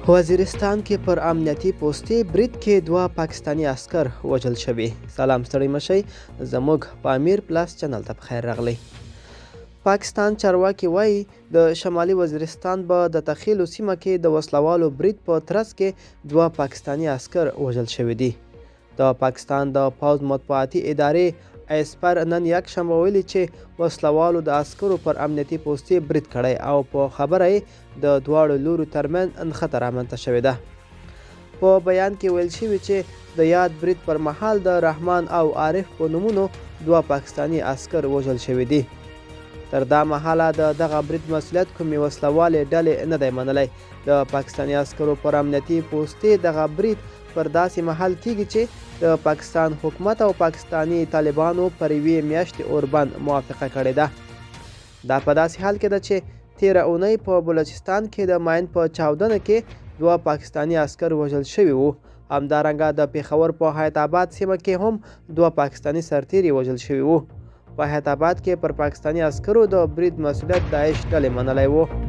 وزیرستان کې پر امنیتي پوستې برید کې دوه پاکستاني عسکر وژل شوي. سلام، ستړي مشئ، زموږ پامیر پلاس چینل ته پخیر راغلی. پاکستان چارواکي وایي د شمالي وزیرستان به د تخیلو سیمه کې د وسلوالو برید په ترڅ کې دوه پاکستاني عسکر وژل شوي دي. د پاکستان د پوځ مطبوعاتي ادارې ایسپر نن یکشنبه ویلي چې وسلوالو د عسکرو پر امنیتي پوستې برید کړی او په خبره یې د دواړو لورو ترمنځ نښته رامنځته شوې ده. په بیان کې ویل شوي چې د یاد برید پر مهال د رحمان او عارف په نومونو دوه پاکستاني عسکر وژل شوي دي. تر دا مهاله د دغه برید مسؤلیت کومې وسلوالې ډلې نه دی منلی. د پاکستاني عسکرو پر امنیتي پوستې دغه برید پر داسې مهال کیږي چې د پاکستان حکومت او پاکستاني طالبانو پر یوې میاشتې اوربند موافقه کړې ده. دا په داسې حال کې ده چې تېره اونۍ په بلوچستان کې د ماین په چاودنه کې دوه پاکستاني عسکر وژل شوي وو. همدارنګه د پېښور په حیات آباد سیمه کې هم دوه پاکستاني سرتیري وژل شوي وو. په حیات آباد کې پر پاکستاني عسکرو د برید مسؤلیت داعش ډلې منلی و.